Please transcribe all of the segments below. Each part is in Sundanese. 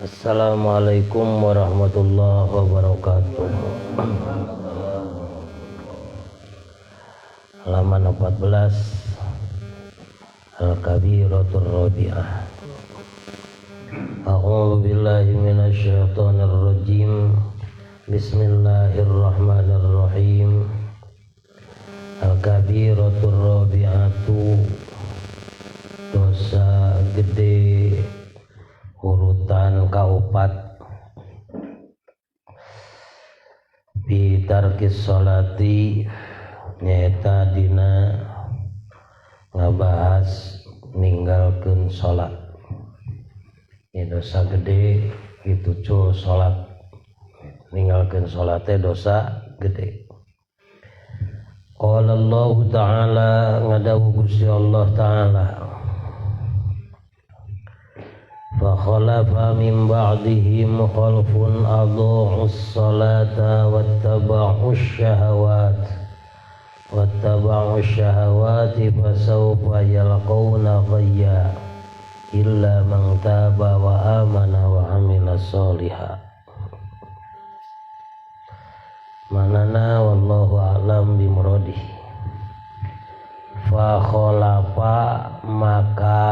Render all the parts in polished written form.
Assalamualaikum warahmatullahi wabarakatuh. Halaman 14, Al-Kabiratur Rabi'ah. A'udzu billahi minasyaitonir rajim. Bismillahirrahmanirrahim. Al-Kabiratur Rabi'atu, dosa gede urutan kaopat, bi tarkis sholati, nyaeta dina ngabahas ninggalkeun salat. Ya, dosa gede itu cul salat, ninggalkeun salat teh dosa gede. Qala Allah ta'ala, ngadawuh Gusti Allah ta'ala, fa khalafa min ba'dihim khalfun adha'us salata wattaba'us syahawati fasawfa yalqawna ghayya illa man taba wa amana wa amila sholiha. Manana wallahu a'lam bimuradihi. Fa khalafa, maka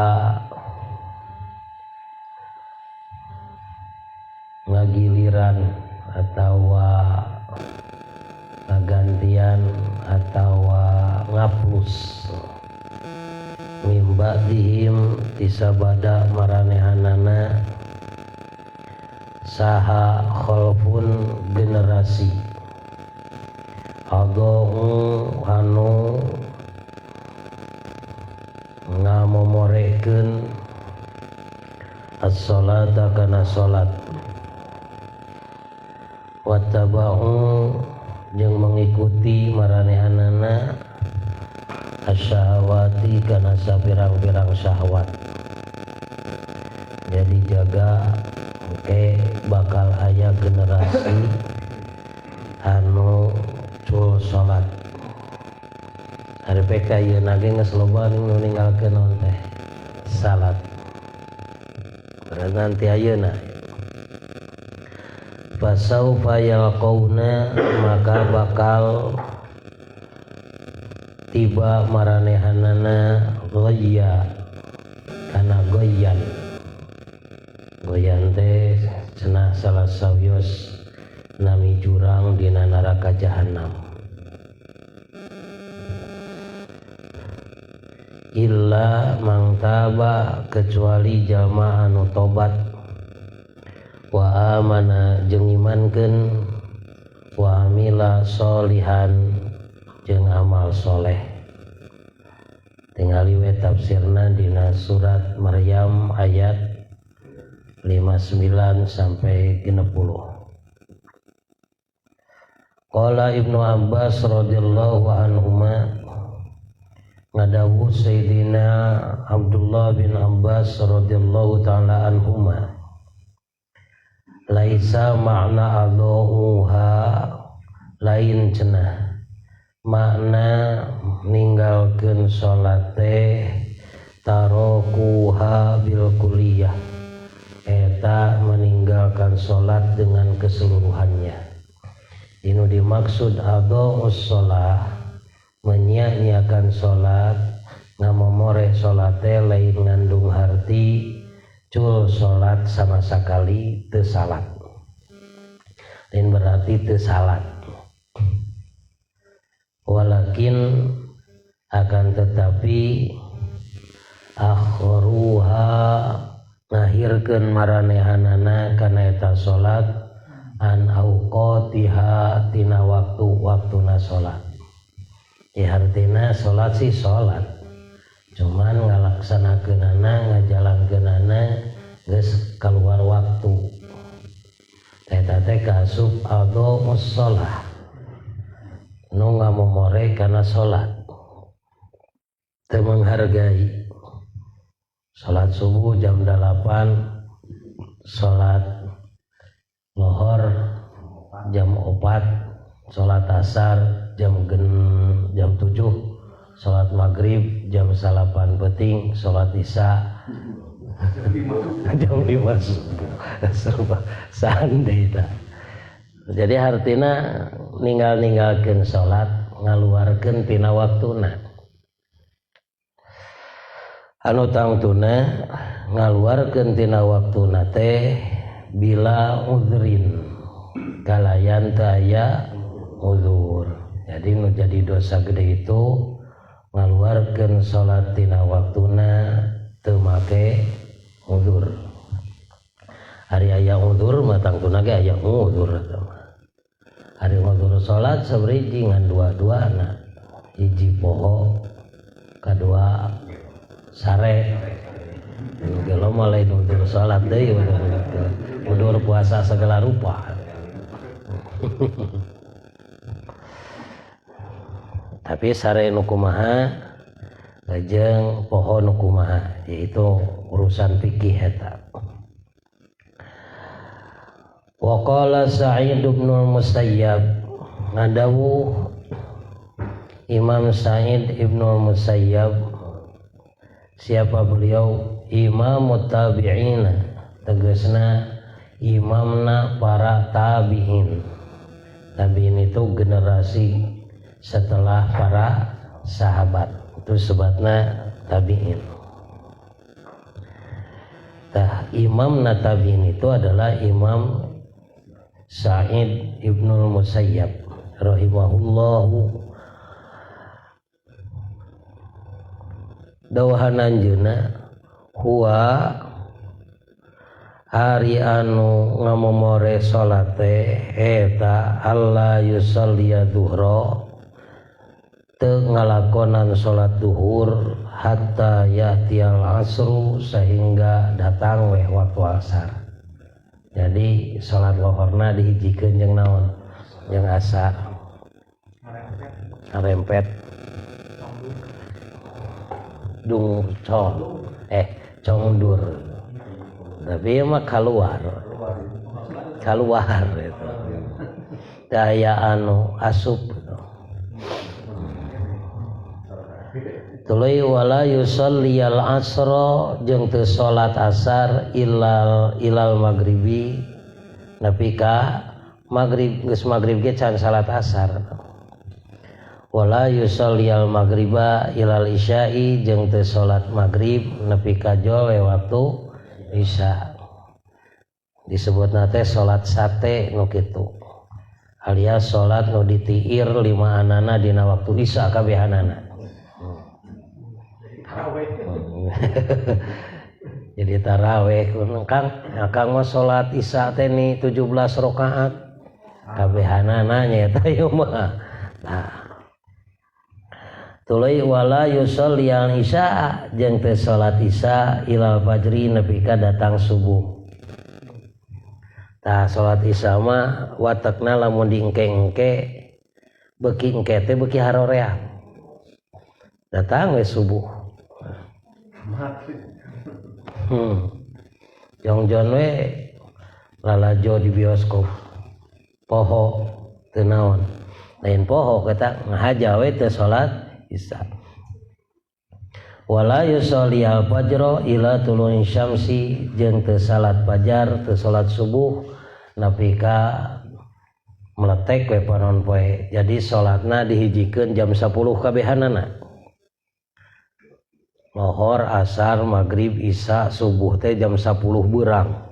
ngagiliran atau ngagantian atau ngaplus, mimba dihim tisabada maranehanana saha kholfun generasi adau anu ngamomorekeun as-salata kana salat, wattaba'u jeung mengikuti maranehanana asyahawati kana sapirang-pirang syahwat. Jadi jaga oke, bakal aya generasi anu cul salat. Ari PK ieu nage geus loba nu ninggalkeun naon teh salat. Berarti nanti ayeuna fasaufa yalqauna, maka bakal tiba maranehanana ghayya kana goyan. Goyan teh cenah salah sawios nami jurang dina neraka jahanam. Illa mangtaba, kecuali jalma anu tobat, wa amana jeung imankeun, wa amila sholihan jeung amal soleh. Tingali we tafsirna dina surat Maryam ayat 59 sampai 60. Qala Ibnu Abbas radhiyallahu anhuma, ngadawuh Sayyidina Abdullah bin Abbas radhiyallahu taala anhuma, laisa makna adhuha, lain cenah makna ninggalkeun salat teh tarokuha bil kulliyah, eta meninggalkan salat dengan keseluruhannya. Ini dimaksud adha'us shalah, menyia-nyiakan salat, ngamomoreh salat teh lain ngandung harti cul salat sama sekali teu salat. Lain berarti teu salat. Walakin akan tetapi akhiruha, ngahirkeun maranehanana kana eta salat, an auqatiha, tina waktu-waktuna salat. Ya artina salat sih salat, cuman ngalaksanakeunana ngajalankeunana geus keluar waktu. Eta teh kaasup adhamus shalah, nu ngamomore kana salat, teu menghargai salat subuh jam 8, salat lohor jam 4, salat asar jam 7, salat maghrib jam 9 peting, salat isya Jam 5 subuh. Serba sande eta. Jadi hartina ninggal-ninggalkeun salat ngaluarkeun tina waktuna. Anu tangtuna ngaluarkeun tina waktuna teh bila udhrin kalayan teu aya uzur. Jadi nu jadi dosa gede itu ngaluarkeun salat tina waktuna teu make uzur. Ari aya uzur mah tangtuna ge aya uzur eta mah. Ari uzur salat sabriji ngan dua-duana. Hiji poho, kadua sare. Nu gelo mah lain uzur salat deui, uzur puasa segala rupa. Tapi sare nu kumaha jeung poho nu kumaha, yaitu urusan fikih eta. Wa qala Sa'id bin Musayyab, ngadawu Imam Sa'id ibn Musayyab, siapa beliau? Imam tabi'in, tegasna imamna para tabi'in. Tabi'in itu generasi setelah para sahabat, itu sebabna tabi'in. Tah imamna tabi'in itu adalah Imam Sa'id ibnul Musayyab rahimahullahu. Dawahan anjeunna huwa ari anu ngamomore salat teh eta alla yusalliya dhuhra, teu ngalakonan salat duhur hatta ya'tiyal asru, sehingga datang weh waktu asar. Jadi salat lohorna dihijikeun jeung naon? Jeung asar. Ngarempet. Dung cong congdur. Tapi mah keluar. Keluar itu. Daya anu asup. Tuluy wala yusalliyal asra jeung teu salat asar ilal maghribi nepi ka maghrib, geus maghrib ge can salat asar. Wala yusalliyal maghriba ilal isya'i jeung teu salat maghrib nepi ka jol we waktu isya. Disebutna teh salat sate nu kitu, alias salat nu ditiir lima anana dina waktu isya kabehanana. Jadi taraweh kang akang mah salat isya teh ni 17 rakaat kabehanana nya eta ieu mah. Nah, tuluy wala yusalliyal isya jeung teu salat isya ilal fajri nepi ka datang subuh. Tah salat isya mah watekna lamun diengke-engke beuki engke teh beuki haroream. Datang we subuh. Jongjon we lalajo di bioskop poho teu naon, lain poho eta ngahaja we teu salat isya. Wala yusalliyal fajra ila tulu'i syamsi jeung teu salat fajar teu salat subuh nepi ka meletek we panon poe. Jadi salatna dihijikeun jam 10 kabehanana. Lohor, asar, maghrib, isya, subuh teh jam 10 beurang.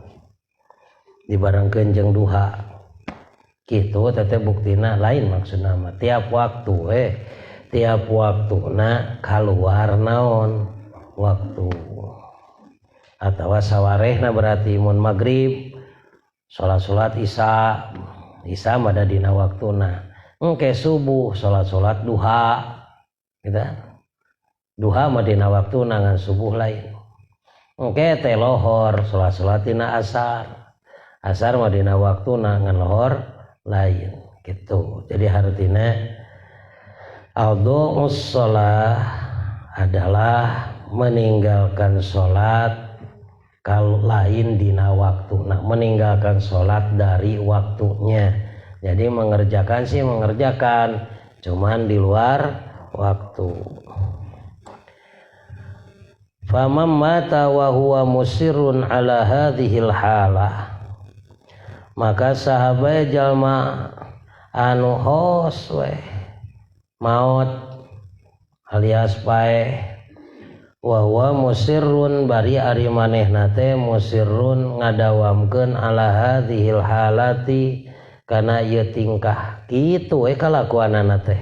Dibarengkeun jeung duha. Kitu teh buktina lain maksudna mah tiap waktu tiap waktuna kaluar naon waktu. Atawa sawarehna berarti mun maghrib salat-salat isya, isya mah da dina waktuna. Engke subuh salat-salat duha gitu. Duha mah dina waktuna ngan subuh lain. Engke teh lohor salat-salat dina asar. Asar mah dina waktuna ngan lohor lain gitu. Jadi hartina adha'us shalah adalah meninggalkan salat kalau lain dina waktu. Nah, meninggalkan salat dari waktunya. Jadi mengerjakan sih mengerjakan, cuman di luar waktu. Faman mata wa huwa musirrun ala hadhil halah, maka sahabat jalma anu hos we maot alias paeh, wa huwa musirrun bari ari manehna teh musirrun ngadawamkeun ala hadhil halati kana ieu tingkah kitu we kalakuanana teh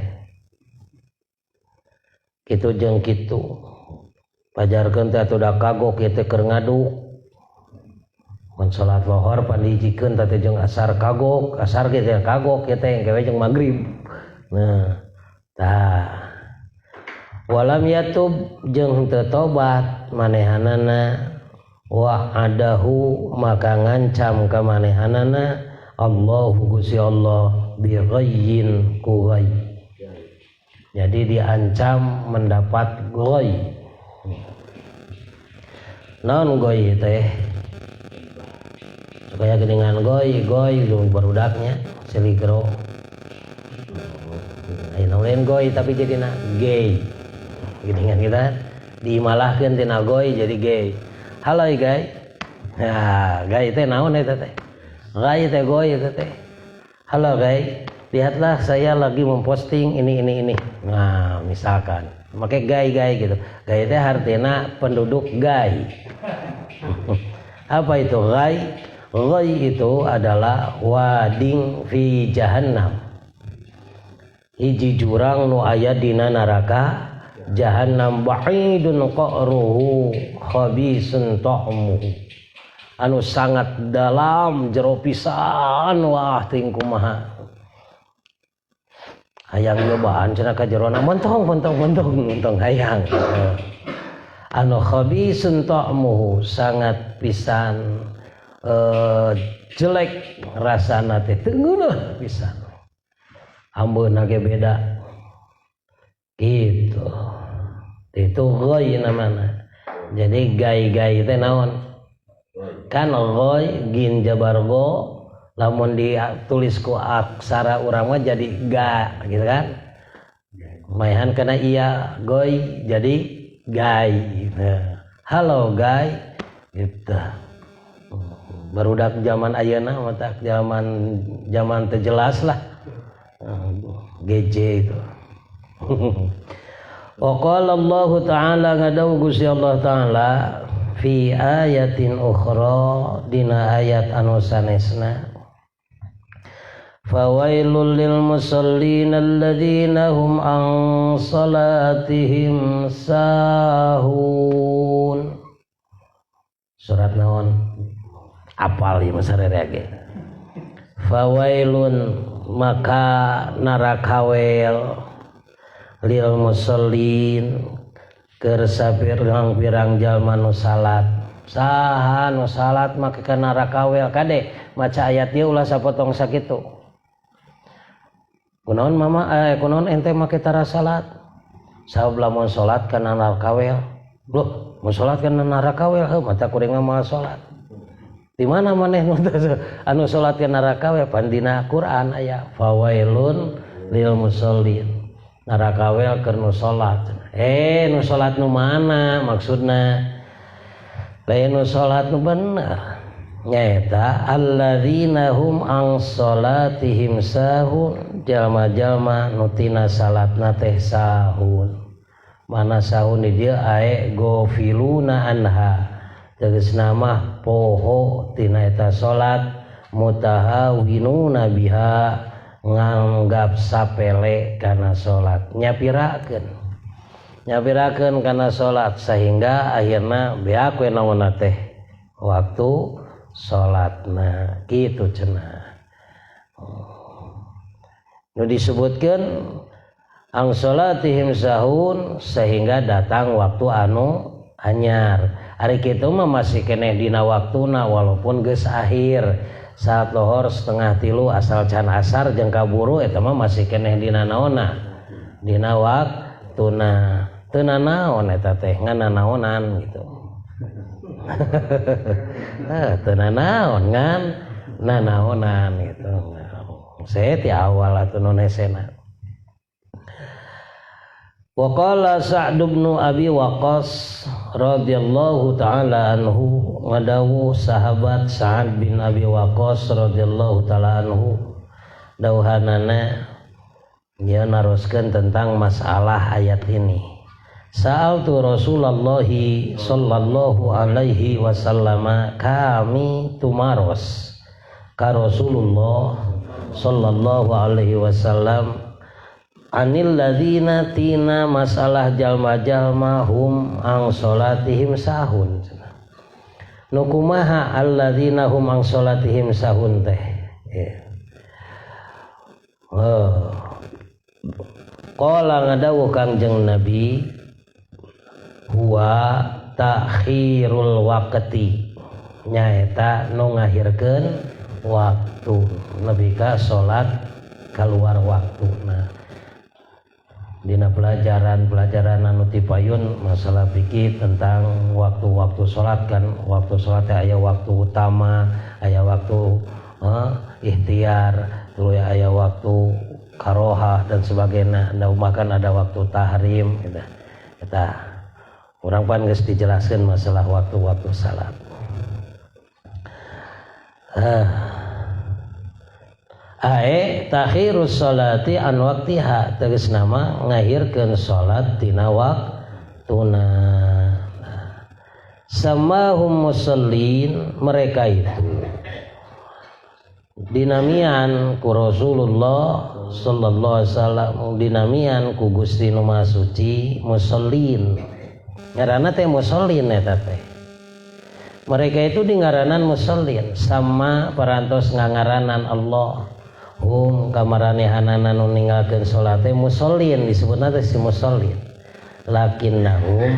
kitu jeung kitu pajarkeun teh atuh da kagok ieu teh keur ngaduk mun salat lohor pandijikeun teh jeung asar kagok, asar ge teh kagok ieu teh engke we jeung magrib. Nah tah walam yatub jeung teu tobat manehanana, wa adahu maka ngancam ka manehanana Allahu Gusti Allah bi ghayyin ku ghayy. Jadi diancam mendapat ghayy. Naon ghayy teh? Supaya geningan goy goy barudaknya seligro. Ayeuna lain goy tapi jadina gay. Geningan kita dimalahkeun tina goy jadi gay. Halo gay. Nah, gay teh naon eta teh? Gay teh goy eta teh. Halo gay, lihatlah saya lagi memposting ini ini ini. Nah, misalkan make gay gay gitu. Gay teh artinya penduduk gay. Apa itu gay? Ghay itu adalah wading fi jahannam. Hiji jurang nu aya dina neraka jahannam, ba'idun qa'ruhu khabisun ta'muhu. Anu sangat dalam jero pisan, wah ting kumaha. Hayang nyobaan cenah ka jerona montong montong montong montong hayang. Anu khabisun ta'muhu sangat pisan jelek rasana teh teu ngeuneuh pisan. Ambeuna ge beda. Gitu. Itu ghai namana. Jadi gai-gai teh naon? Kan ghai gin jabar go lamun ditulis ku aksara urang mah jadi ga gitu kan. Maehan kana iya goi jadi gai. Nah, halo gai gitu. Barudak zaman ayeuna mata zaman zaman teu jelas lah. GJ itu. Wa qala Allah ta'ala ngadawu Gusti Allah ta'ala fi ayatin ukhra dina ayat anu sanesna. Fawailul lil musallin alladzina hum an salatihim sahun. Surat naon? Apal ieu mah sarere ge. Fawailun maka narakawel lil musallin keur sapirang-pirang jalma nu salat. Saha nu salat make ka narakawel kade maca ayat ieu ulah sapotong sakitu. Kunaon mama kunaon ente make tara salat? Sabab lamun salat kana narakawel. Loh, mun salat kana narakawel heuh mata kuring mah moal salat. Di mana maneh anu salat kana narakawel pan dina Quran aya fawailun lil musallin. Narakawel keur nu salat. Nu salat nu mana maksudna? Lain nu salat nu bener. Nyaeta alladzina hum an salatihim sahun, jalma-jalma nu tina salatna teh sahun. Mana sahun di dieu ae gofiluna anha. Tegasna mah poho tina eta salat, mutahawinuna biha nganggap sapele kana salat, nyapirakeun nyapirakeun kana salat sehingga akhirna beak we naonna teh waktu salatna kitu cenah. Nu disebutkeun ang salatihim sahun sehingga datang waktu anu anyar. Ari kitu mah masih keneh dina waktuna walaupun geus akhir. Saat lohor 2:30 asal can asar jeung kaburu eta mah masih keneh dina naonna? Dina waktuna. Teu nanaon eta teh ngan nanaonan gitu. Teu nanaon ngan nanaonan gitu. Saya ti awal atuh nu nesena. Wa qala Sa'd bin Abi Waqqas radhiyallahu ta'ala anhu, ngadawu sahabat Sa'ad bin Abi Waqqas radhiyallahu ta'ala anhu, dawuhanana dia naroskeun tentang masalah ayat ini. Sa'altu Rasulullah sallallahu alaihi wasallam, kami tumaros ka Rasulullah sallallahu alaihi wasallam anil ladzina tina masalah jalma-jalma hum ang salatihim sahun. Nu kumaha alladzina hum ang salatihim sahun teh? Ya. Oh. Qala ngadawuh Kangjeng Nabi, huwa ta'khirul waqti, nyaeta nu ngahirkeun waktu nepi ka salat kaluar waktuna. Dina pelajaran-pelajaran anu tipayun masalah fikih tentang waktu-waktu salat kan, waktu salat teh aya waktu utama, aya waktu ikhtiar, terus aya waktu karohah dan sebagainya. Nah, bahkan ada waktu tahrim gitu. Eta urang pan geus dijelaskeun masalah waktu-waktu salat. Ae takhirus salati an waqtiha, tegas nama ngahirkeun salat tina waktuna. Samahum musallin, mereka itu dinamian ku Rasulullah sallallahu alaihi wasallam, dinamian ku Gusti Nu Maha Suci musallin. Ngaranna teh musallin eta teh. Mereka itu dingaranan musallin, sama parantos ngangaranan Allah. Hum kamaranehanana nu ninggalkeun salat teh musallin, disebutna teh si musallin. Lakinnahum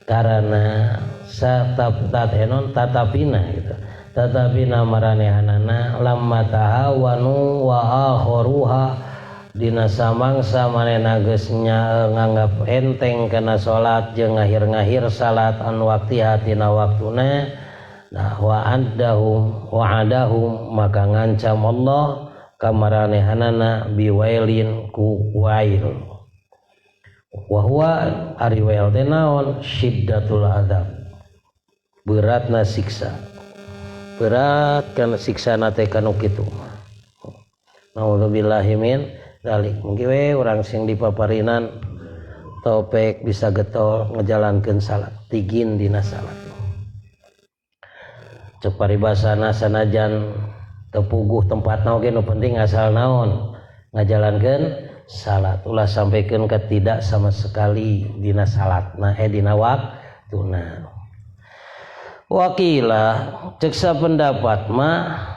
karana satap enon tatapina gitu. Tatapina maranehanana lamma tahawanu wa akharuha, dina samangsa manehna geus nganggap enteng kana salat jeung ngahir-ngahir salat an waqtiha tina waktuna. Nah, wa'adahum wa'adahum maka ngancam Allah kamaranehanana biwailin ku wail. Wa huwa ari wail teh naon? Syiddatul azab, beratna siksa. Berat kana siksana teh kanu kitu. Naudzubillahi min dzalik. Mungkin we urang sing dipaparinan topek bisa getol ngejalankeun salat, tigin dina salat. Cek paribasana sanajan tepuguh tempatna oge nu penting asal naon ngajalankeun salat, ulah sampaikan ke tidak sama sekali dina salatna dina waktuna. Wakila ceksa pendapat mah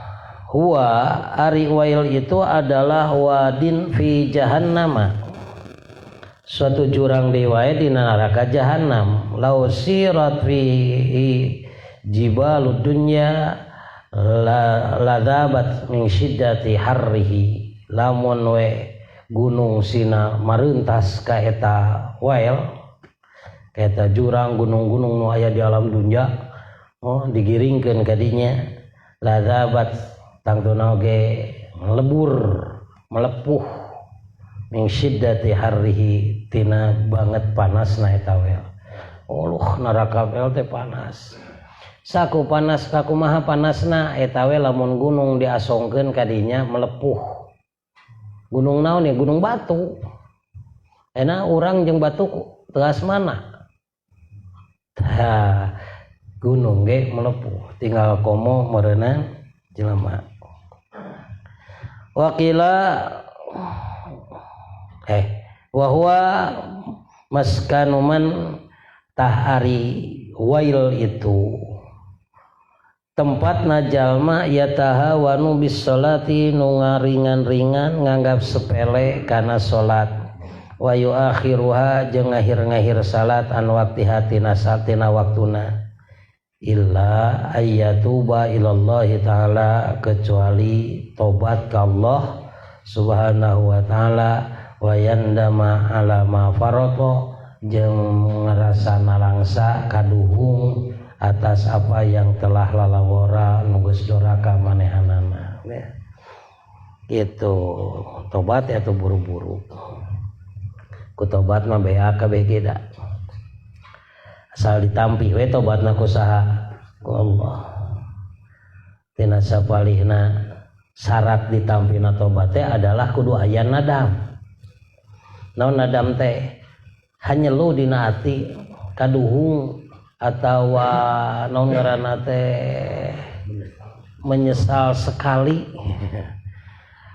huwa ari wail itu adalah wadin fi jahannama, suatu jurang deui wae dina neraka jahannam. Lau sirat fi jibalud dunya ladzabat min syiddati harrihi, lamun we gunung sina mareuntas ka eta wail, ka eta jurang gunung-gunung nu aya di alam dunya, oh digiringkeun ka dinya, ladzabat tangtuna oge melebur melepuh min syiddati harrihi tina banget panasna eta wail. Uluh neraka wail teh panas. Saku panas kakumaha panasna eta we lamun gunung diasongkeun ka dinya melepuh. Gunung naon ya? Gunung batu. Enak urang jeung batu tegas mana? Tah, gunung ge melepuh, tinggal komo meureunang jelema. Wakila wa huwa maskanuman tah ari wail itu tempatna jalma yatahawanu bis sholati nu ngaringan-ringan nganggap sepele kana salat, wa yuakhiruha jeung ngahir-ngahir salat an waqtiha tina satina waktuna, illa ayyatuba ilallahi ta'ala kecuali tobat ka Allah subhanahu wa ta'ala, wa yandama ala ma farata jeung ngerasa nalangsa kaduhung atas apa yang telah lalawara nu geus doraka manehanana ya. Gitu tobat ya tuh buru-buru. Ku tobat mah bea kabeh ge da. Asal ditampi we tobatna ku saha? Ku Allah. Tina sapalihna syarat ditampina tobat teh adalah kudu aya nadam. Naon nadam teh? Hanyelu dina ati kaduhung atawa naon ngaranna teh menyesal sekali.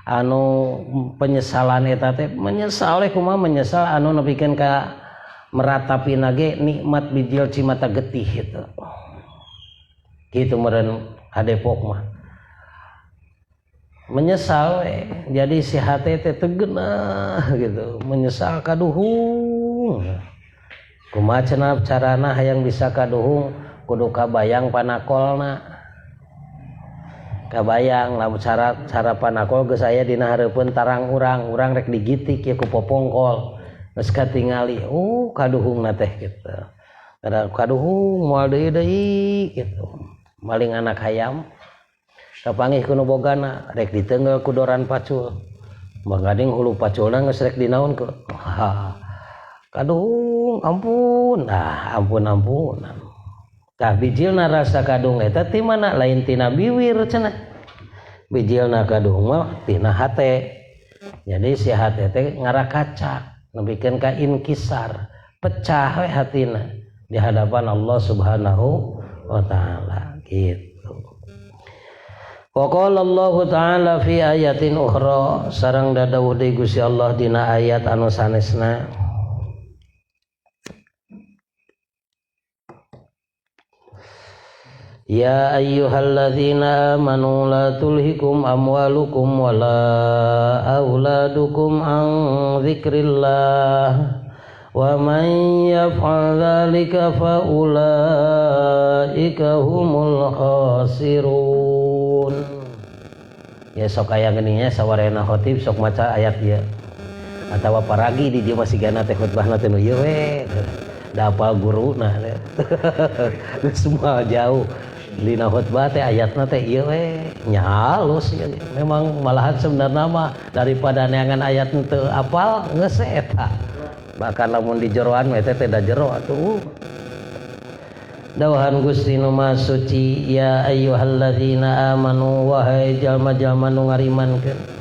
Anu penyesalan eta teh menyesal we kumaha menyesal anu nepikeun ka meratapina ge nikmat bijil cimata getih gitu. Kitu meureun hadepok mah. Menyesal we. Jadi si hate teh teu geunah gitu, menyesal kaduhung. Kumaha cenah carana hayang bisa kaduhung kudu kabayang panakolna. Kabayang lamun cara panakol geus aya dina hareupeun tarang urang, urang rek digitik ye ku popongkol. Geus katingali, oh kaduhungna teh gitu. Kada kaduhung moal deui deui gitu. Maling anak hayam kapanggih ku nu bogana rek diteunggeul ku doran pacul. Manggading hulu paculna geus rek dinaon ku. Kaduhung ampun, ah ampun-ampun. Tah bijilna rasa kaduhung eta ti mana? Lain tina biwir cenah. Bijilna kaduhung mah tina hate. Jadi si hate teh ngarakacak, nepikeun ka inkisar, pecah we hatina di hadapan Allah Subhanahu wa taala gitu. Wa qala Allah ta'ala fi ayatin ukhra sareng dadawuh deui Gusti Allah dina ayat anu sanesna. Ya ayyuhalladzina amanu la tulhikum amwalukum wala auladukum an dzikrillah wa man yaf'al dzalika fa ulaika humul khasirun. Ya sok aya geuning nya sawarena khotib sok maca ayat ieu. Atawa paragi di dieu masih gana teh khutbahna teh nu ieu we. Da apal guruna semua jauh. Dina khutbah teh ayatna teh ieu we nya halus ieu. Memang malahan sebenarna mah daripada neangan ayat teu apal geus eta. Bahkan lamun di jeroan mah teh da jero atuh. Dawuhan Gusti nu Maha Suci, ya ayyuhalladzina amanu wahai jalma-jalma nu ngarimankeun.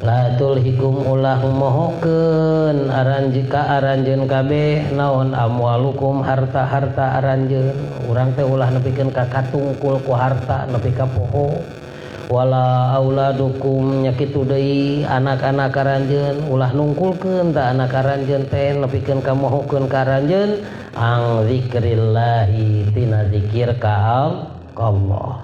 La tulhikum ulah mohokeun aranjeun ka aranjeun kabeh naon amwalukum harta-harta aranjeun. Urang teh ulah nepikeun ka katungkul ku harta nepi ka poho. Wala auladukum nya kitu deui anak-anak aranjeun ulah nungkulkeun ta anak aranjeun teh nepikeun ka mohokeun ka aranjeun ang zikrillahi tina zikir ka Allah.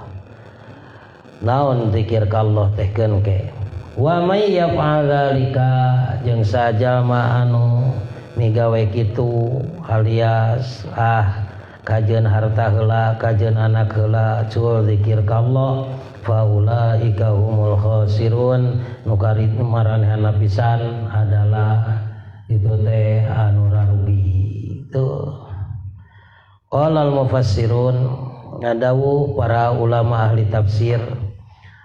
Naon zikir ka Allah teh keun ke? Wa may yaf'al dzalika jeung sajalma anu migawe kitu alias ah kajeun harta heula kajeun anak heula cul zikir ka Allah faulaika humul khasirun nu maranehna pisan adalah itu teh anu rugi tuh. Qala al mufassirun ngadawu para ulama ahli tafsir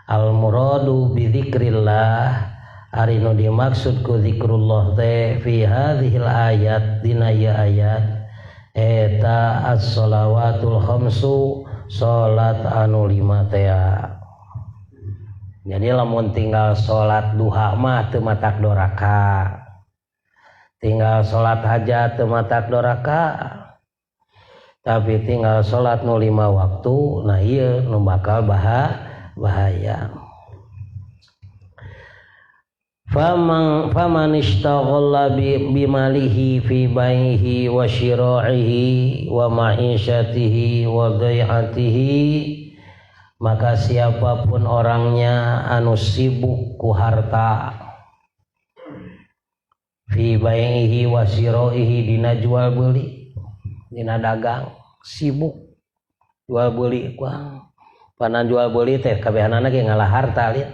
al muradu bi dzikrillah ari nu dimaksud ku zikrullah teh fi hadhil ayat dina ieu ayat eta as-shalawatul khamsu salat anu lima teh. Jadi lamun tinggal salat duha mah teu matak doraka, tinggal salat hajat teu matak doraka, tapi tinggal salat nu lima waktu nah ieu nu bakal bahaya. Faman ishtaghala bimalihi fi baihi wa syira'ihi wa ma'isyatihi wa dai'atihi, maka siapapun orangnya anu sibuk ku harta fi baihi wa syira'ihi dina jual beli dina dagang sibuk jual beli kuang panan jual beli teh kabehanana ge ngalah harta liat.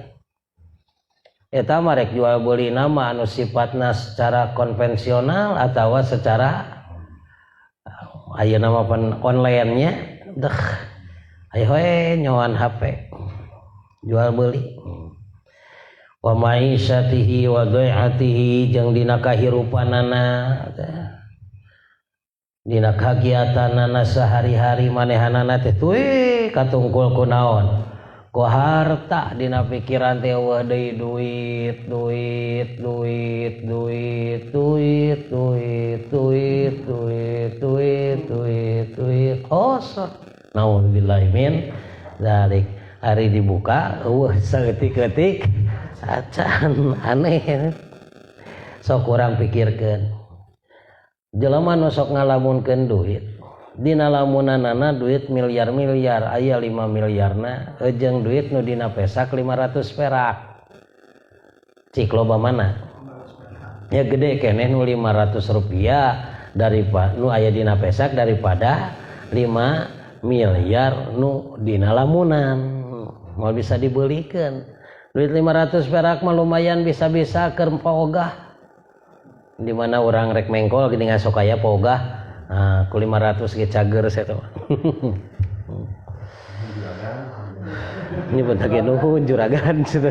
Eta mah rek jual beli nama anu sifatna secara konvensional atawa secara ayeuna mah pan online-nya deh ayo we nyoan HP jual beli. Wa ma'isyatihi wa dhai'atihi jeung dina kahirupanana, dina kagiatanana sehari-hari manehanana teh tuh katungkul ku naon, ku harta. Dina pikiran teh euweuh deui duit, duit, duit, duit, duit, duit, duit, duit, duit, duit, duit, kosong. Naudzubillahi min dzalik. Hari dibuka euweuh saeutik-eutik acan, aneh. Sok kurang pikirkeun, jelema nu sok ngalamunkeun duit, dina lamunanana duit miliar-miliar aya 5 miliarna, jeung duit nu dina pesak 500 perak, cik loba mana? Ya gede keneh nu 500 rupiah daripada nu aya dina pesak daripada 5 miliar nu dina lamunan. Mau bisa dibelikan duit 500 perak mah lumayan, bisa-bisa keur paogah. Di mana orang rek mengkol gini ngasok aya paogah. Nah, ku 500 ge cager saya tuh. Nyebut lagi nuhun juragan gitu.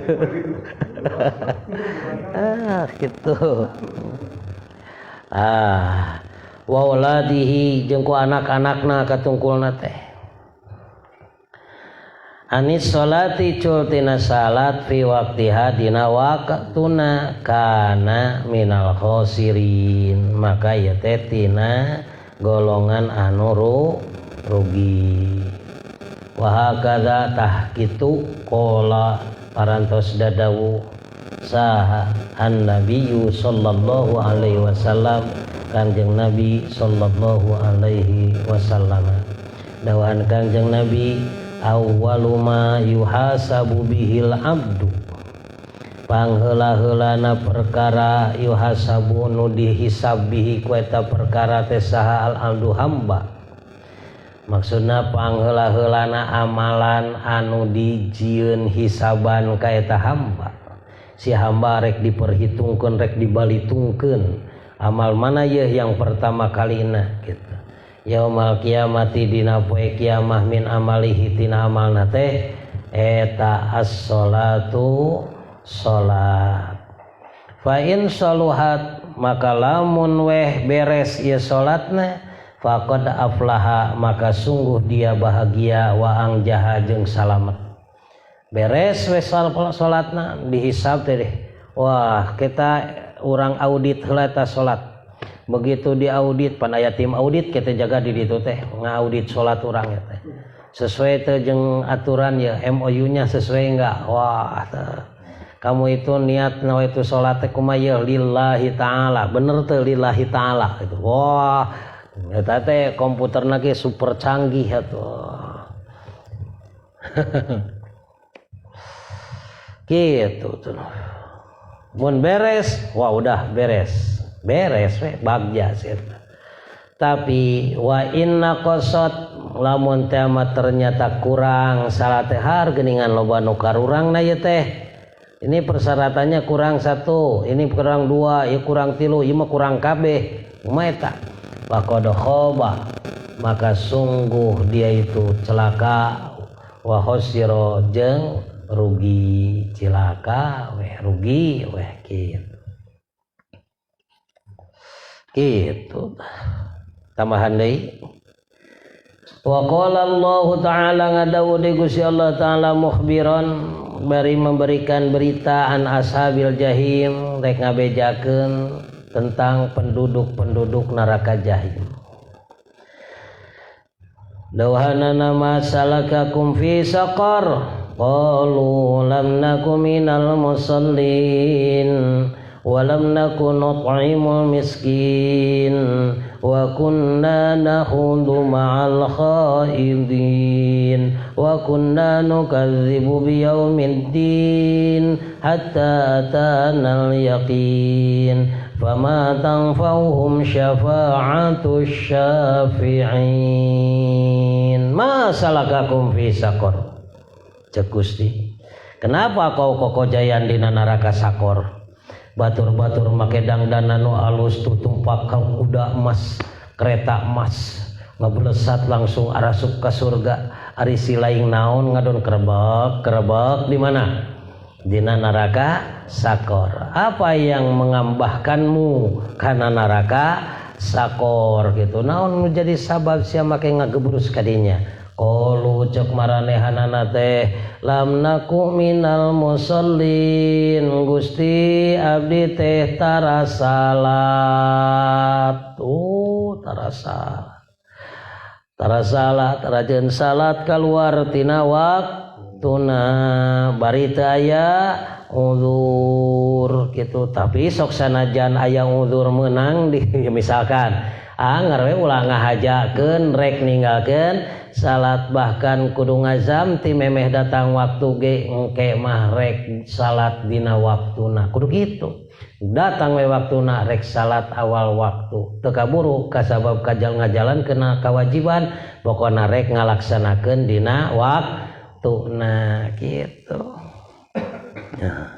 Ah, gitu. Ah, wa auladihi jeung ku anak-anakna katungkulna teh. Anis sholati cul tina salat fi waqtiha dina waqtuna kana minal khosirin, maka ieu teh tina golongan anu rugi. Wa hakadza tah kitu qala parantos dadawu saha annabiyyu sallallahu alaihi wasallam, Kangjeng Nabi sallallahu alaihi wasallam. Dawahan Kangjeng Nabi, awwalu ma yuhasabu bihil abdu, pangheula-heulana perkara yuhasabu nu dihisab bihi ku eta perkara teh saha al abdu hamba. Maksudna pangheula-heulana amalan anu dijieun hisaban ka eta hamba, si hamba rek diperhitungkeun, rek dibalitungkeun amal mana yeuh yang pertama kalina gitu. Yaumal kiamati dina poe kiamah, min amalihi tina amalna teh eta as-sholatu salat. Fa in saluhat maka lamun weh beres ieu salatna, faqad aflaha maka sungguh dia bahagia, wa angjaha jeung salamet. Beres weh salatna dihisab teh deh. Wah, kita urang audit heula eta salat. Begitu diaudit pan aya tim audit kita jaga di ditu teh ngaudit salat urang ya teh. Sesuai teh jeung aturan ya, MOU-nya sesuai enggak? Wah, teh. Kamu itu niat nawa itu salat teh kumaha ye? Lillahi ta'ala. Bener teh lillahi ta'ala gitu. Wah, eta teh komputerna ge super canggih atuh. Gitu tuh. Mun beres, wah udah beres. Beres we bagja sih. Tapi wa inna qasat lamun teh mah ternyata kurang salat teh har geuningan loba nu karurangna ieu teh. Ini persyaratannya kurang satu, ini kurang dua, ieu kurang tilu, ieu mah kurang kabeh. Kumaha eta? Faqad khaba maka sungguh dia itu celaka, wa khosiro jeung rugi, cilaka weh rugi weh kitu. Gitu. Tambahan deui. Wa qala Allah ta'ala ngadawu di Gusti Allah ta'ala mukhbiran bari memberikan berita an ashabil jahim rek ngabejakeun tentang penduduk-penduduk neraka jahim. Dawhanana ma salakakum fi saqar qalu lam naku minal musallin wa lam naku nut'imul miskin wa kunna nakhudu ma'al khaidin wa kunna nukadzibu biyaumiddin hatta atanal yaqin fama tanfa'uhum syafa'atu syafi'in. Ma salakakum fi saqar? Cek Gusti, kenapa kau kokojayan dina neraka sakor? Batur-batur make dangdanan nu alus tutumpak ka kuda emas, kereta emas, ngabelesat langsung arasup ka surga. Ari si laing naon ngadon kerebek, kerebek di mana? Dina neraka sakor. Apa yang mengambahkanmu kana neraka sakor gitu. Naon nu jadi sabab sia make ngagebrus kadinya? Qalu cek maranehanana teh lam naku minal musallin, Gusti abdi teh tara salat. Oh, tara salat. Tara salat, tara salat kaluar tina waktuna bari teu aya uzur gitu. Tapi sok sanajan aya uzur meunang di misalkan anger we ulah ngahajakeun rek ninggalkeun salat, bahkan kudu ngazam ti memeh datang waktu ge engke mah rek salat dina waktuna, kudu kitu. Datang we waktuna rek salat awal waktu, teu kaburu kasabab kajal ngajalan kena kewajiban, pokona rek ngalaksanakeun dina waktuna kitu. Nah.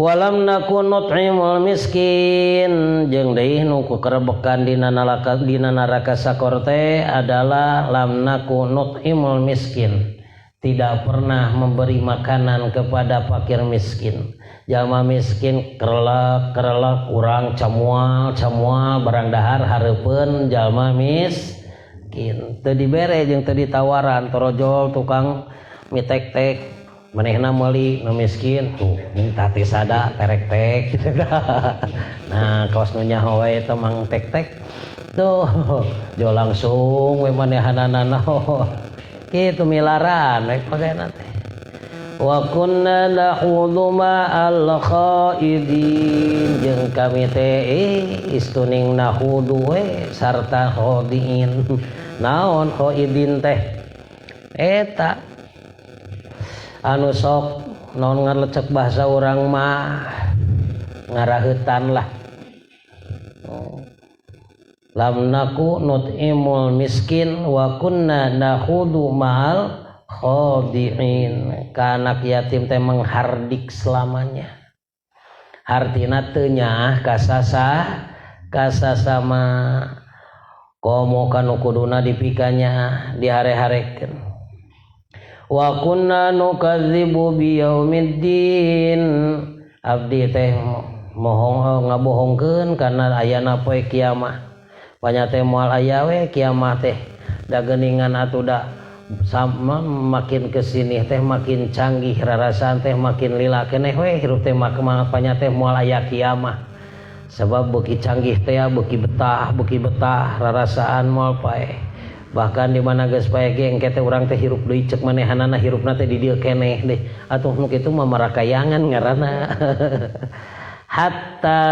Walam naku nut'imul miskin, jeung deui nu kukerebekan dina neraka sakor teh adalah lam naku nut'imul miskin, tidak pernah memberi makanan kepada fakir miskin. Jalma miskin kerelek kerelek, urang camual camual barang dahar hareupeun jalma miskin, teu dibere jeung teu ditawaran. Torojol tukang mie tek-tek, manehna meuli, nu miskin tuh minta teh sada terek-tek gitu. Nah, kawas nu nyaho we eta mang tek-tek tuh jo langsung we manehanana kitu milaran we pagana teh. Wa kunna nakhudhu ma'al khaidin, jeung kami teh istuning nahudu we sarta khaidin. Naon khaidin teh? Eta anu sok naon ngalecek bahasa urang mah ngaraheutan lah. Oh. Lam naku nut'imul miskin wa kunna nakhudu ma'al khadi'in. Ka anak yatim teh menghardik selamanya, hartina teu nyaah kasasa kasasama, komo kanu kuduna dipikanya dihare-harekeun. Wa kunna nukadzibu biyaumiddin, abdi teh mohong ngabohongkeun kana ayana poe kiamah. Banyak teh moal aya we kiamah teh, da geuningan atuh da sama makin kesini teh makin canggih, rarasaan teh makin lila keneh we hirup teh, panya teh moal aya kiamah, sebab beuki canggih teh beuki betah rarasaan moal paeh. Bahkan di mana geus paeh ge engke teh urang teh hirup deui, cek manehanana hirupna teh di dieu keneh deh atuh. Nu kitu mah marakayangan ngaranna. Hatta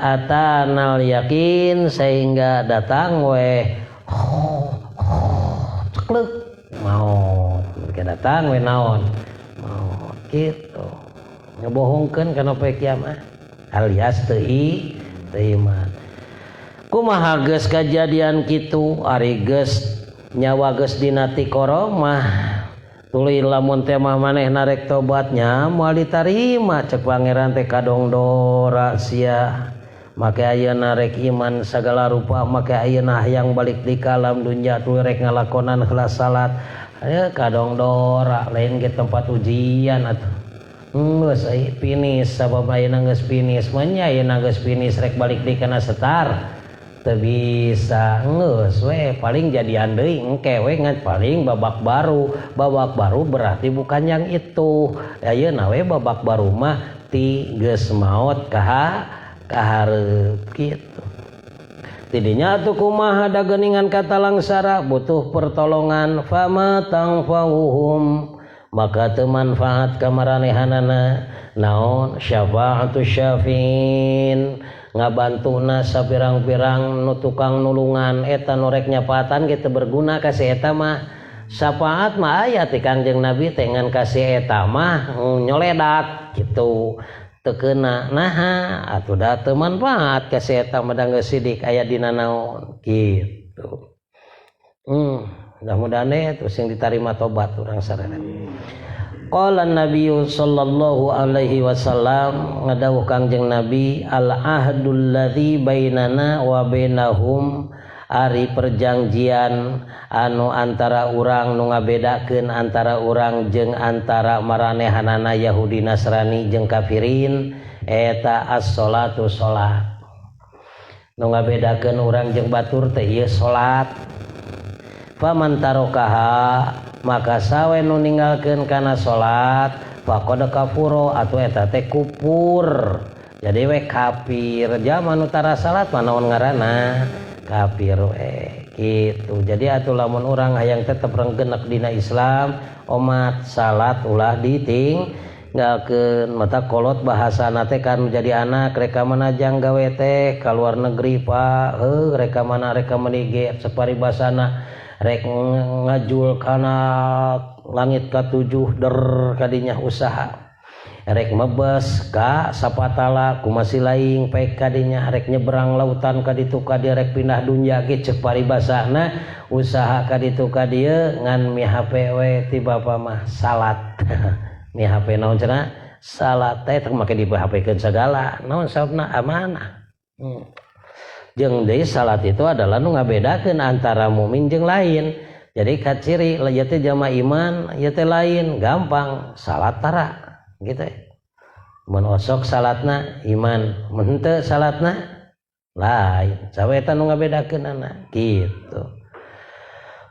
atanal yakin, sehingga datang we ceklek maot, datang we naon maot gitu, ngebohongkeun kana poe kiamat alias teu iman. Kumaha geus kajadian kitu, ari geus nyawa geus dina tikoro mah, tuluy lamun teh mah manehna rek tobatnya moal ditarima cek Pangeran teh, kadongdora sia. Make ayeuna rek iman sagala rupa, make ayeuna hayang balik di kalam dunya, tuluy rek ngalakonan heula salat, aya kadongdora, lain ge tempat ujian atuh. Geus finish, sabab ayeuna geus finish mah nya, ayeuna geus finish rek balik di kana setar teu bisa, geus we paling jadian deui engke we, ngan paling babak baru. Babak baru berarti bukan yang itu. Ayeuna we babak baru mah ti geus maot kaha kahareup kitu. Tidinya atuh kumaha, da geuningan kata langsara butuh pertolongan. Fama tangfauhum, maka teu manfaat ka maranehanana naon syafa'atu syafi'in, ngabantuna sapirang-pirang nu tukang nulungan. Eta nu rek nyafaatan kitu berguna ka si eta mah. Syafaat mah aya ti Kangjeng Nabi teh, ngan ka si eta mah nyoledat kitu, teu keuna. Naha atuh? Da teu manfaat ka si eta mah, da geus sidik aya dina naon kitu. Mudah-mudahan deh terus yang ditarima tobat urang sareng. Qala Nabi sallallahu alaihi wasallam, ngadawuh Kangjeng Nabi, al ahdul ladzi bainana wa bainahum. Ari perjanjian anu antara urang nu ngabedakeun antara urang jeung antara maranehanana Yahudi Nasrani jeung kafirin eta as-sholatu salat. Nu ngabedakeun urang jeung batur teh ieu salat. Faman tarokaha maka sawe nu ninggalkeun kana salat faqad kafuro atuh eta teh kupur. Jadi we kafir jalma nu tara salat mah naon ngaranna kafir we gitu. Jadi atuh lamun urang hayang tetep renggenek dina Islam omat salat ulah ditinggalkeun. Mata kolot bahasana teh kan jadi anak rek ka mana jang gawe teh ka luar negeri Pak, heuh rek ka mana rek ka meuni ge saparibasana rek ngajul kana langit ka-7 der kadinya usaha rek mebes ka sapatala kumasi laing pek kadinya rek nyeberang lautan ka ditu ka dieu rek pindah dunya ge ceuk paribasana usaha ka ditu ka dieu ngan mi HP we ti bapa mah salat. Mi HP naon cenah salat teh teu make di HP-keun sagala naon sababna amanah. Jeung deui salat itu adalah nu ngabedakeun antara mukmin jeung lain. Jadi kaciri ieu teh jalma iman ieu teh lain gampang salat tara gitu ya. Mun osok salatna iman, mun henteu salatna lain. Sawe eta nu ngabedakeunana gitu.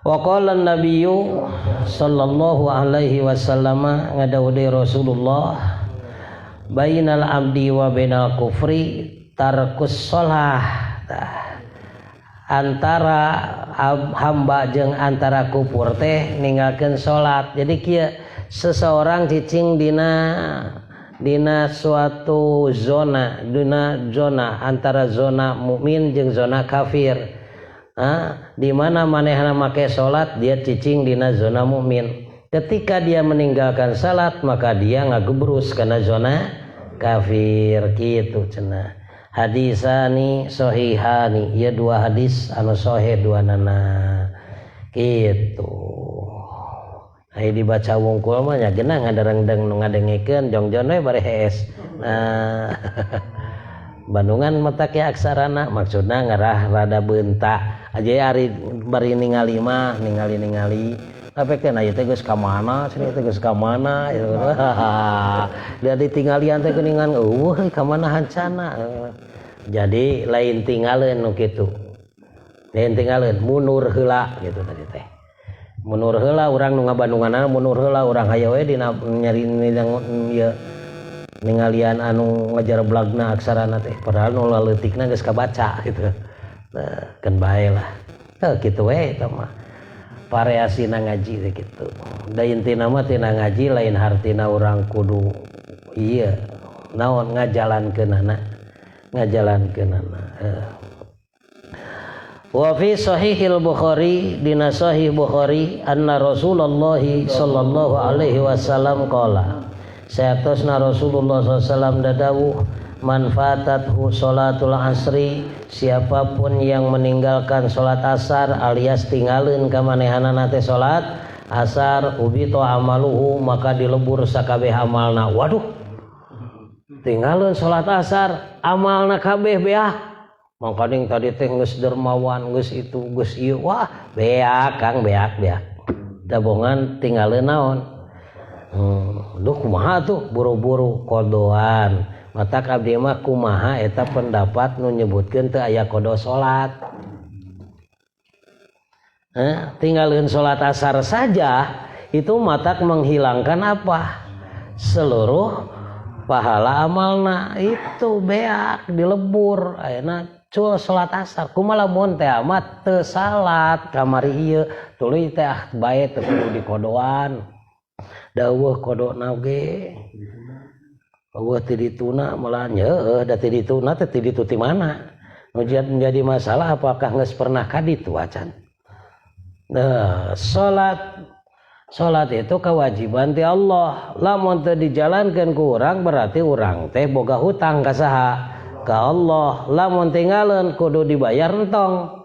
Wa qala an-nabiyyu sallallahu alaihi wasallam ngadawuh deui Rasulullah bainal abdi wa bainal kufri tarkus shalah. Antara hamba jeung antara kufur teh ninggalkeun salat. Jadi kieu seseorang cicing dina suatu zona, dina zona antara zona mukmin jeung zona kafir. Di mana manehna make salat dia cicing dina zona mukmin. Ketika dia meninggalkan salat maka dia ngagebrus kana zona kafir kitu cenah. Hadisani sahihani, ieu dua hadis anu sahih duanana kitu. Ai dibaca wungkul mah nya geunah ngadarengdeng nu ngadengekeun jongjon we bari hees. Nah, Bandungan mata ke aksarana maksudna ngarah rada beunta aja ari bari ningali mah ningali-ningali tapi kan aya teh geus ka mana cenah teh geus ka mana gitu. Da ditinggalian teh geuningan eueuh ka mana hancana. Jadi lain tingaleun nu kitu. Lain tingaleun mundur heula gitu tadi teh. Mundur heula urang nu ngabandunganna mundur heula urang hayo we dina nyari ieu ningalian anu ngajar blagna aksarana teh padahal nu leutikna geus kabaca gitu. Nah, keun bae lah. Heuh kitu we eta mah. Variasina ngaji teh kitu. Da intina mah tina ngaji lain hartina urang kudu ieu naon ngajalankeunana. Ngajalankeunana. Wa fi sahihil Bukhari dina sahih Bukhari anna Rasulullah sallallahu alaihi wasallam qala sayatosna Rasulullah sallallahu alaihi wasallam dadawuh man fatathu sholatul asri siapapun yang meninggalkan salat asar alias tinggalin ka manehanana teh salat asar ubita amaluhu maka dilebur sakabeh amalna. Waduh, tinggalin salat asar amalna kabeh beak. Mangkaning tadi teh geus dermawan geus itu geus ieu wah beak Kang beak beak. Dabongan tinggalin naon? Duh kumaha tuh buru-buru kodoan. Matak abdi mah kumaha eta pendapat nu nyebutkeun teu aya kodo salat. Tinggalin salat asar saja itu matak menghilangkan apa? Seluruh pahala amalna itu beak dilebur ayeuna cul salat asar kumaha lamun teh amat teu salat kamari ieu tuluy teh ah bae teu kudu dikodoan. Dawuh kodona ge eueuh ti dituna malah heueuh da ti dituna teh ti ditu ti mana nu menjadi masalah apakah geus pernah ka ditu acan. Nah, salat itu kewajiban ti Allah. Lamun teu dijalankeun ku urang berarti urang teh boga hutang ka saha? Ka Allah. Lamun tinggalin kudu dibayar entong.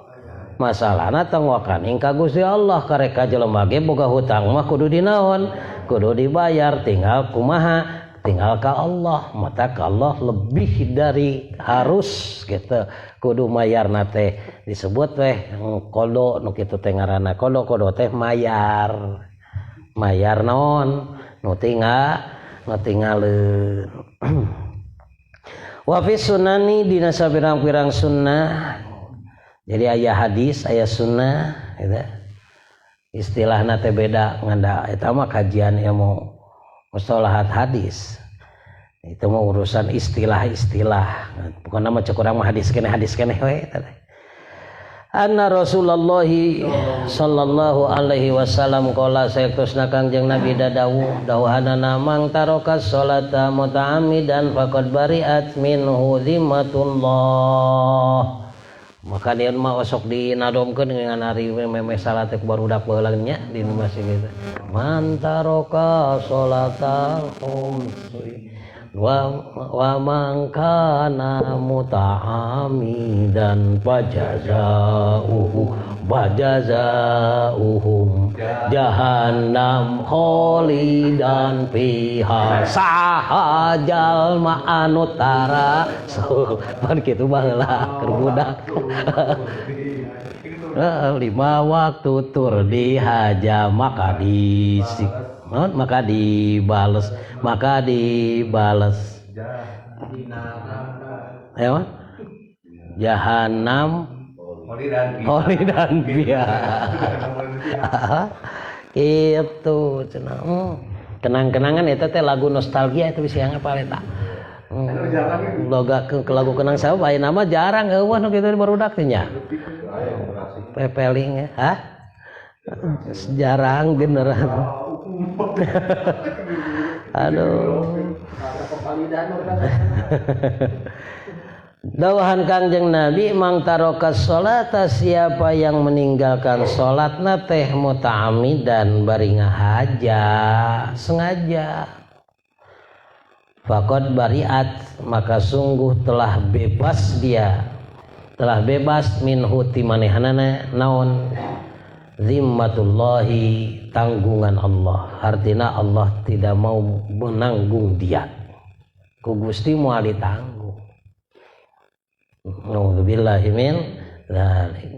Masalahna tong wakaning ka Gusti Allah karek ka jelema ge boga hutang mah kudu dinaon? Kudu dibayar tinggal kumaha Tinggal ka Allah, maka ka Allah lebih dari harus gitu kudu mayarna teh disebut teh qada nu kitu teh ngaranna qada. Qada teh mayar, mayar naon nu tinggal, nu tinggaleun. Wa fi sunani, dina sapirang-pirang sunnah. Jadi aya hadis, aya sunnah gitu. Istilahna teh beda, ngan da eta mah kajian ilmu mustalahat hadis, itu mah urusan istilah-istilah. Bukan nama cek urang mah hadis keneh, hadis keneh we eta teh. Anna Rasulullah sallallahu alaihi wasallam qala, saektosna Kangjeng Nabi dadawuh, dawuhanana, man taraka sholata muta'ammidan faqad bari'at minhu zimmatullah. Maka dia mah osok dinadomkeun dengan ari memeh salat teh barudak baheula nya di masjid gitu. Man taraka sholata khamsi wa man kana muta'amidan fajazauhum jahannam khalidan fiha. Saha jalma anu tara so, pan kitu baheula keur budak. Lima waktu tur dihaja, maka disik, maka dibales, maka dibales ya jahanam kholidan fiha itu cenah. Kenang-kenangan eta teh, lagu nostalgia itu bisa ngapal eta. Loga ke lagu kenang sabab aya nama jarang eueuh nu kitu barudak teh nya. Pepeling, hah? Jarang generan. Aduh. Dawahan Kangjeng Nabi, man taraka sholata, siapa yang meninggalkan salatna teh muta'ammidan, bari ngahaja, sengaja, faqad bariat, maka sungguh telah bebas dia, telah bebas, minhu ti manehanana naon, zimmatullahi, tanggungan Allah. Artinya Allah tidak mau menanggung dia, ku Gusti moal ditanggung. Nauzubillahi min dzalik.